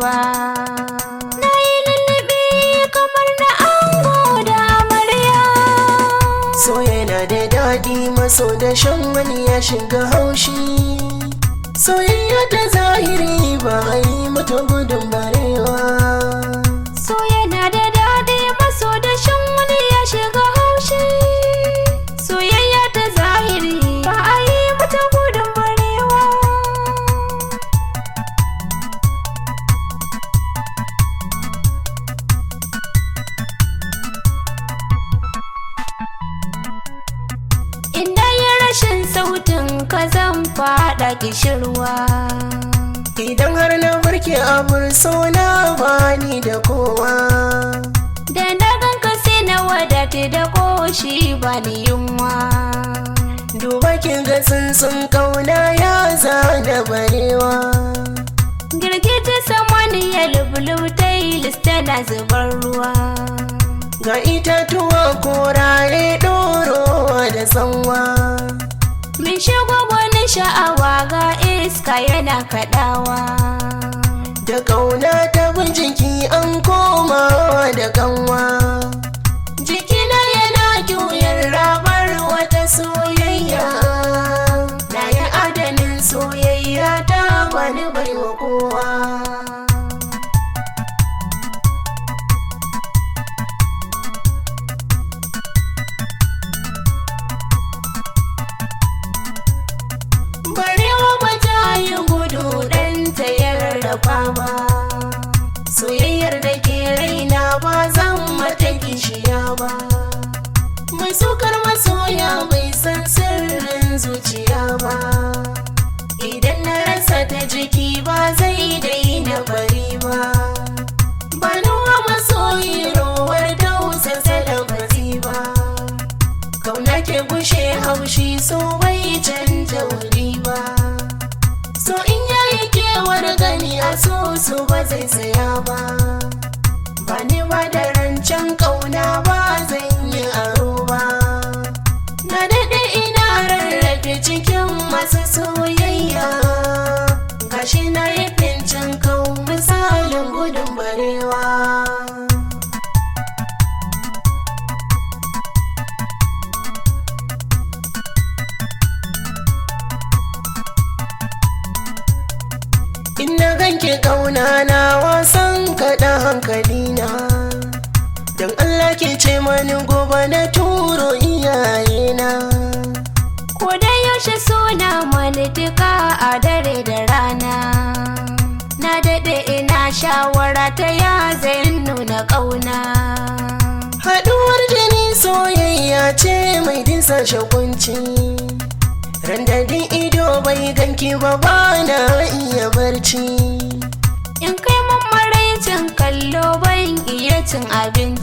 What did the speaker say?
ba. Na yi lullube kamar na ango da amarya. So yana da daɗi, maso da shan wani ya shiga haushi. Soyayya ta zahiri ba a yi mata gudun barewa. So yana da daɗi, maso da shan wani ya shiga haushi. Soyayya ta zahiri ba a yi mata gudun barewa. Inda yi rashin sautin ka zan faɗa kishirwa. Idan har na barke abur sona bani da kowa. Da na ganka sai na wadata da koshi ba ni yunwa. Duba kin ga tsuntsun kauna ya zana barewa. Girgije samaniya lubulub tailis tana zubar ruwa. Ga itatuwa koraye ɗorowa da tsanwa. Min shigo wani sha'awa ga iska yana kaɗawa. Da ƙauna ta bin jiki an komawa da kanwa. Jikina yana juyar rabar wata soyayya. Na yi adanin soyayya ta bani baiwa kowa. Barewa ba ta yi gudu ɗanta ya rarrafa ba. Soyayyar da ke raina ba zan mata kishiya ba. Mai sukar masoya bai san sirrin zuciya ba. Idan na rasa ta jiki ba zai daina bari ba. Ba nuwa masoyi rowar dausa da bazi ba. Kauna ke gushe haushi, so bai canja wuri ba. So in yayi kewar gani a so so ba zai saya ba. Ba ni ba da rancen kauna ba zan yi aro ba. Na daɗe ina rarrafe cikin masu soyayya. Gashi na yi fincin kau misalin gudun barewa. In na ganke kauna na wasan kaɗa hankalina. Don Allah ke ce mani gobe na turo iyayena. Ko da yaushe suna mani duka a dare da rana. Na daɗe ina shawara ta ya zai nuna ƙauna. Haɗuwar jini soyayya ce mai dinsa shakunci. Randadin ido bai ganki ba bana iya barci. In kai mun maraicin kallo ban iya cin abinci.